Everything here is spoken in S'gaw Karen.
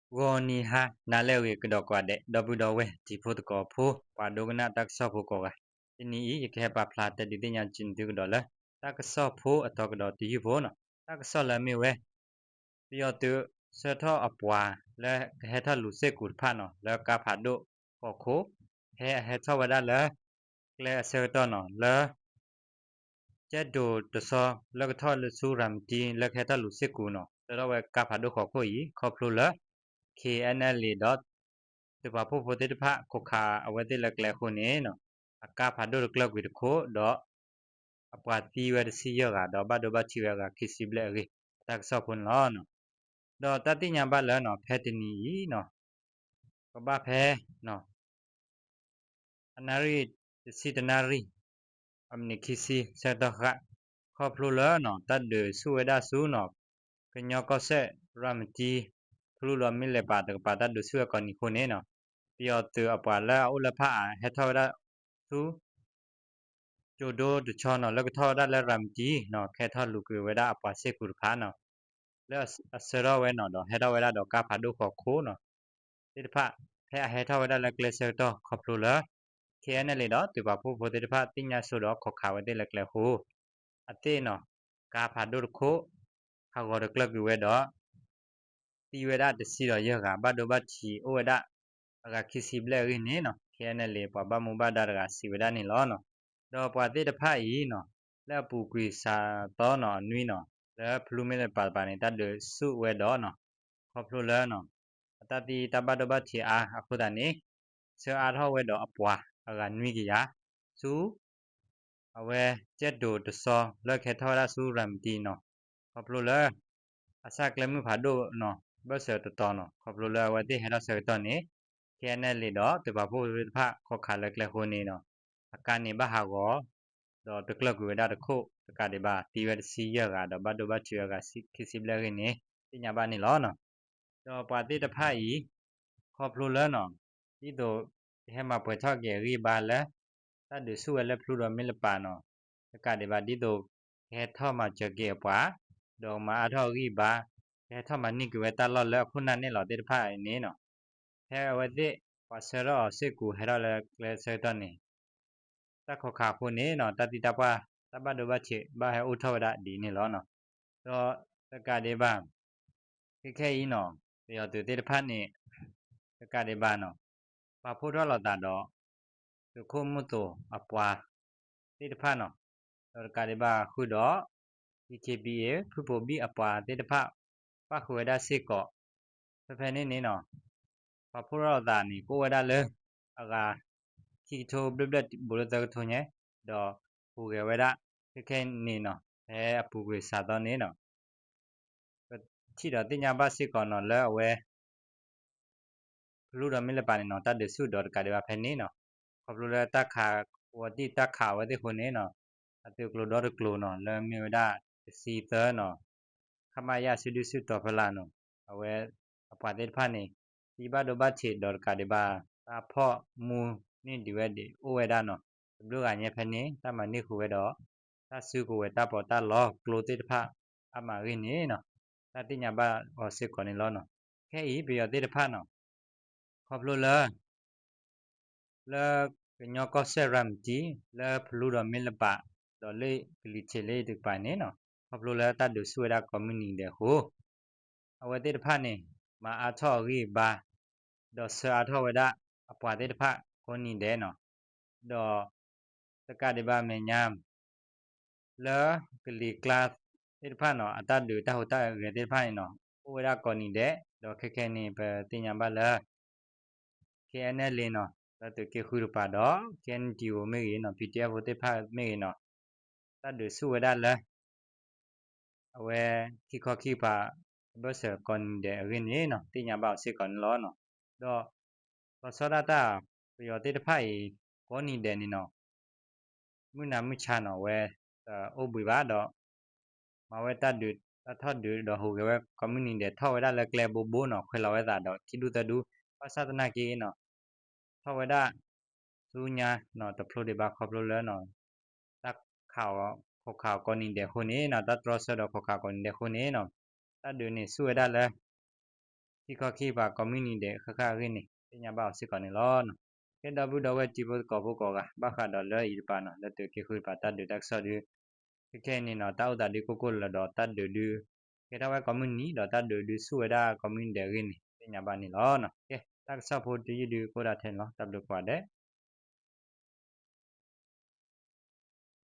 ဂီၤနံၤဟါနၤလၢအဂ့ၤကဒီးကိးဂၤဒဲး ဒီပုၢ်ဒီဝဲၢ်တံၤဖိသကိးဖိ ပှၤဒိကနၣ်တၢ်ကစီၣ်ဖိကိးဂၤ, တနံၤအံၤ ယကဟဲပာ်ဖျါတဲဒုးသ့ၣ်ညါက့ၤသုကဒီးလၢ တၢ်ကစီၣ်ဖိအတီၤကဒီးတယုၢ်ဖိနီၤ, တၢ်ကစီၣ်လၢအမ့ၢ်ဝဲ ပယီၤသုးဆှၢထီၣ်အပှၤလၢကဟဲထီၣ်လူၤစ့ၢ်ကီးတဖၣ်နီၤ လၢကါဖးဒိၣ်ဃိးခိၣ်, ဖဲအဟဲထီၣ်ဝဲဒၣ်လၢ ကျဲအဆၢကတီၢ်နီၤ လၢ ကၠဲၣ်ဒိၣ်တစီ လၢကထီၣ်လၢဆူရၤမတံ လၢကဟဲထီၣ်လူၤစ့ၢ်ကီးနီၤ ဆှၢထီၣ်ဝဲကါဖးဒိၣ်ဃိးခိၣ်အံၤ ခီဖျိလၢ KNLA ဒီး သုးပာ်ဖှိၣ်ဖိသ့ၣ်တဖၣ် ခိးခးအဝဲသ့ၣ်လၢကျဲအဃိန့ၣ်နီၤ အကါဖးဒိၣ်တကျၢၢ်ကွံာ်တခိၣ်ဒီး အပှၤသံဝဲတဆံယဲၢ်ဂၤ ဒီးဘၣ်ဒိဘၣ်ထံးဝဲအဂၤခံဆံဘျဲၣ်အဂ့ၢ် အတၢ်ကစီၣ်ဖိန့ၣ်လီၤ. ဒီးတၢ်သ့ၣ်ညါဘၣ်လၢနီၤ ဖဲတနံၤအံၤနီၤ ကဘၣ်ဖဲ အနၣ်ရံၣ်တဆံတနၣ်ရံၣ် အမံးနံးခံဆံဆၢကတီၢ်ဃၣ် ခီဖျိလၢနီၤ တၢ်ဒုးဆူၣ်ဝဲဒၣ်ဆူနီၤ ကညီကီၢ်စဲၣ်ရၤမတံ ဖလူဒီးမ့ၢ်လဲၤပာ်တကပၤ တၢ်ဒုးဆူၣ်ဝဲကိးနံၤအဃိန့ၣ်နီၤ ပယီၤသုးအပှၤလၢအအိၣ်လၢဖၣ်အါ ဟဲထီၣ်ဝဲဒၣ်ဆူ ကၠိၤဒိတဆီနီၤ လၢကထီၣ်ဝဲဒၣ်လၢရၤမတံနီၤ ကဟဲထီၣ်လူၤကွံာ်ဝဲဒၣ်အပှၤစ့ၢ်ကီးတဖၣ်နီၤ လၢအဆှၢထီၣ်ဝဲနီၤ ဒီးဟဲထီၣ်ဝဲဒၣ်ဒီးကါဖးဒိၣ်ဃိးခိၣ်နီၤ သ့ၣ်တဖၣ် ဖဲအဟဲထီၣ်ဝဲဒၣ်လၢကျဲဆၢကတီၢ် ခီဖျိလၢ KNLA ဒီးသုးပာ်ဖှိၣ်ဖိသ့ၣ်တဖၣ် သ့ၣ်ညါဆိဒီးခိးခးဝဲသ့ၣ်လၢကျဲအဃိ အသ့ၣ်နီၤ ကါဖးဒိၣ်တခိၣ် ဟးဂီၤတကျၢၢ်ကွံာ်ဝဲဒီး သံဝဲဒၣ်တဆံဒီးယဲၢ်ဂၤ ဘၣ်ဒိဘၣ်ထံးအိၣ်ဝဲဒၣ် အဂၤခံဆံဘျဲၣ်အဂ့ၢ်န့ၣ်နီၤ KNLA ပှၤဘၣ်မူဘၣ်ဒါတဂၤစံးဝဲဒၣ်န့ၣ်လီၤ. ဒီးပှၤသ့ၣ်တဖၣ်အံၤနီၤ လၢအပူၤကွံာ်စးသီနီၤ အနွံနီၤ လၢဖလူမ့ၢ်လဲၤပာ်တကပၤန့ၣ် တၢ်ဒုးဆူၣ်ဝဲဒီးနီၤ ခီဖျိလၢနီၤ အတၢ်သံတၢ်ဘၣ်ဒိဘၣ်ထံးအါအဃိသတးန့ၣ် ဆှၢအါထီၣ်ဝဲဒီးအပှၤအဂၤနွံကယၤ ဆူ အဝဲကၠဲၣ်ဒိၣ်တစီ လၢကဟဲထီၣ်ဝဲဒၣ်ဆူရၤမတံနီၤ ခီဖျိလၢ အစၢ်ကျဲမုၢ်ဖးဒိၣ်နီၤ ဘၢၣ်စၢၤတတီၤနီၤ ခီဖျိလၢအဝဲသ့ၣ်ဟဲထီၣ်ဆၢကတီၢ်န့ၣ် KNLA ဒီးသုးပာ်ဖှိၣ်သ့ၣ်တဖၣ် ခိးခးလၢကျဲအဃိန့ၣ်နီၤ အကါန့ၣ်ဘၣ်ဟးဂီၤ ဒီးတကျၢၢ်ကွံာ်ဝဲဒၣ်တခိၣ် တကးဒံးဘၣ် သံဝဲတဆံယဲၢ်ဂၤ ဒီးဘၣ်ဒိဘၣ်ထံးဝဲအဂၤခံဆံဘျဲၣ်အဂ့ၢ်န့ၣ် သ့ၣ်ညါဘၣ်န့ၣ်လီၤ. ဒီးပှၤသ့ၣ်တဖၣ်အံၤ ခီဖျိလၢနီၤ ဒ်သိးကဟဲမၤပှဲၤထီၣ်က့ၤအဂံၢ်ဘါလၢ တၢ်ဒုးဆူၣ်ဝဲလၢဖလူဒီးမ့ၢ်လဲၤပာ်နီၤ တကးဒံးဘၣ် ဒ်သိးကဟဲထီၣ်မၤစၢၤက့ၤအပှၤ ဒီးမၤအါထီၣ်အဂံၢ်ဘါ ကဟဲထီၣ်မၤန့ၢ်က့ၤဝဲတၢ်လီၢ်လၢအခိၣ်နၢ်န့ၣ်လီၤသ့ၣ်တဖၣ်န့ၣ်နီၤ ဖဲအဝဲသ့ၣ် ပှၤဆှၢထီၣ်အီၤစ့ၢ်ကီးဟဲထီၣ်လၢကျဲဆၢကတီၢ်န့ၣ် တၢ်ခိးခးအဃိန့ၣ်နီၤ တၢ်သံတၢ်ပှၢ် တၢ်ဘၣ်ဒိဘၣ်ထံး ဘၣ်ဟဲအိၣ်ထီၣ်ဝဲဒၣ်ဒ်န့ၣ်လီၤ. ဒီးတကးဒံးဘၣ် ခဲခဲအံၤနီၤ ပယီၤသုးသ့ၣ်တဖၣ်န့ၣ် တကးဒံးဘၣ်နီၤ ပာ်ဖှိၣ်ထီၣ်လိာ်သးဒီး သုးခိၣ်မုၢ်သိးအပှၤသ့ၣ်တဖၣ်နီၤ ဒီးတကးဒံးဘၣ်ဃုာ်ဒီး DKBA ဖုၣ်ပိာ်ဘံၣ်အပှၤသ့ၣ်တဖၣ် ပၣ်ဃုာ်ဝဲဒၣ်စ့ၢ်ကီး ဖဲဖဲန့ၣ်န့ၣ်နီၤ ပာ်ဖှိၣ်ထီၣ်လိာ်သးန့ၣ် ကအိၣ်ဝဲဒၣ်လၢ အဂၤ ခံကထိဘျဲၣ်ဘျဲၣ်ဘူးလၢသၢကထိညါ ဒီးဟူးဂဲၤဝဲဒၣ် ခဲခဲန့ၣ်နီၤ ဖဲအပူၤကွံာ်စးသီန့ၣ်နီၤ ပထံၣ်ဒီးသ့ၣ်ညါဘၣ်စ့ၢ်ကီးနီၤ လၢအဝဲ ဖလူဒီးမ့ၢ်လၢပာ်န့ၣ်နီၤ တၢ်ဒုးဆူၣ်ဒီးတကးဒံးဘၣ်ဖဲန့ၣ်နီၤ ခီဖျိလၢတၢ်ခး ဝီၤတံၢ်တၢ်ခးအဝဲသ့ၣ်အဃိန့ၣ်နီၤ အသုးကျိၤဒီတကျိၤနီၤ လၢမ့ၢ်ဝဲဒၣ်တဆံသၢနီၤ ခမရ စုဒုစုတီၤဖီလာ်နီၤ အဝဲ အပှၤသ့ၣ်တဖၣ်န့ၣ် သံဘၣ်ဒိဘၣ်ထံးဒီးတကးဒံးဘၣ် တၢ်ဖီၣ်မူန့ၢ်ဒံးဝဲဒံးအိၣ်ဝဲဒၣ်နီၤ တဘျုးဂၤညါဖဲန့ၣ် တၢ်မၤန့ၢ်ဃုာ်ဝဲဒီး တၢ်စုကဝဲၤတၢ်ပီးတၢ်လီကျိသ့ၣ်တဖၣ် အါမးအဂ့ၢ်န့ၣ်နီၤ တၢ်သ့ၣ်ညါဘၣ်အီၤစ့ၢ်ကီးန့ၣ်လီၤနီၤ ခဲအံၤပယီၤသ့ၣ်တဖၣ်နီၤ ခီဖျိလၢ လၢကညီကီၢ်စဲၣ်ရၤမတံ လၢဖလူဒီးမ့ၢ်လၢပာ် ဒီးလၢကလံၤထံးလၢတကပၤန့ၣ်နီၤ ခီဖျိလၢတၢ်ဒုးဆူၣ်ဝဲဒၣ်ကိးမုၢ်နံၤဒဲးအဃိ အဝဲသ့ၣ်တဖၣ်န့ၣ် မၤအါထီၣ်အဂံၢ်အဘါ ဒီးဆှၢအါထီၣ်ဝဲဒၣ်အပှၤသ့ၣ်တဖၣ်ကိးနံၤဒဲးနီၤ ဒီး တကးဒံးဘၣ်မဲာ်ညါ လၢကလံၤကျါသ့ၣ်တဖၣ်နီၤ အတၢ်ဒုးတၢ်ဟူးတၢ်ဂဲၤသ့ၣ်တဖၣ်န့ၣ်နီၤ အိၣ်ဝဲဒၣ်ကိးနံၤဒဲး ဒီးခဲခဲန့ၣ် ပသ့ၣ်ညါဘၣ်လၢ KNLA နီၤ လၢသုးက့ဃုတကပၤဒီး KNDO မ့ၢ်ဂ့ၤနီၤ ပီၣ်ထံၣ်အဲၣ်ဖိသ့ၣ်တဖၣ်မ့ၢ်ဂ့ၤနီၤ တၢ်ဒုးဆူၣ်ဝဲဒၣ်လၢ အဝဲခံခီခံကပၤ အဘၢၣ်စၢၤကိးနံၤဒဲးအဂ့ၢ်န့ၣ်နီၤ သ့ၣ်ညါဘၣ်အီၤစ့ၢ်ကီးန့ၣ်လီၤ. ဒီး လီၤဆီဒၣ်တၢ် ပယီၤသ့ၣ်တဖၣ်အံၤ ကိးနံၤဒဲးန့ၣ်နီၤ မုၢ်နၤမုၢ်ဆါနီၤ အဝဲ တအိၣ်ဘှံးဘၣ်ဒီး မၤဝဲတၢ်ဒုးတၢ်ထီၣ်ဒုးဒီးဟူးဂဲၤဝဲကိးမုၢ်နံၤဒဲး ထီၣ်ဝဲဒၣ်လၢကျဲဘိဘိနီၤ ခွဲးလီၤဝဲသးဒီးခံဒူၣ်သၢဒူၣ် ဘၣ်ဆၣ်သနာ်က့နီၤ ထီၣ်ဝဲဒၣ် ဆူညါနီၤ တဖျိဒံးဘၣ်ခီဖျိလၢနီၤ တၢ်ခးအီၤ ခိးခးအီၤကိးနံၤဒဲးအဃိန့ၣ်နီၤ တၢ်တြီဆၢဒီးခိးခးကိးနံၤဒဲးအဃိန့ၣ်နီၤ တၢ်ဒုးန့ၣ်ဆူၣ်ဝဲဒၣ်လၢ ဟံၣ်ခီၣ်ခံပၤကိးမုၢ်နံၤဒဲးဃၣ်ဃၣ်အဂ့ၢ်န့ၣ် သ့ၣ်ညါဘၣ်အီၤစ့ၢ်ကီးန့ၣ်လီၤ. ကဲ ဒီပုၢ်ဒီဝဲၢ်တံၤဖိသကိးဖိကိးဂၤ ဘၣ်ဃးဒီးလၢအံၤတပၤနီၤ လၢသုးက့ဃုတပၤတၢ်ဒုးတၢ်ကစီၣ်ဒုး ခဲခဲအံၤန့ၣ်နီၤ တၢ်အိၣ်သးဒုးကိၢ်ကိၢ်လၢၤဒီးတၢ်ဒုးဒုး ကဲထီၣ်ဝဲကိးမုၢ်နံၤ ဒီးတၢ်ဒုးဒုးဆူၣ်ဝဲဒၣ်ကိးမုၢ်နံၤဒဲးအဂ့ၢ်န့ၣ် သ့ၣ်ညါဘၣ်န့ၣ်လီၤ. ကဲ တၢ်ကစီၣ်ဖိတယုၢ်ဒုးကအိၣ်ဒၣ်ထဲန့ၣ်လီၤ. တၢ်ဘျုးကိးဂၤဒဲး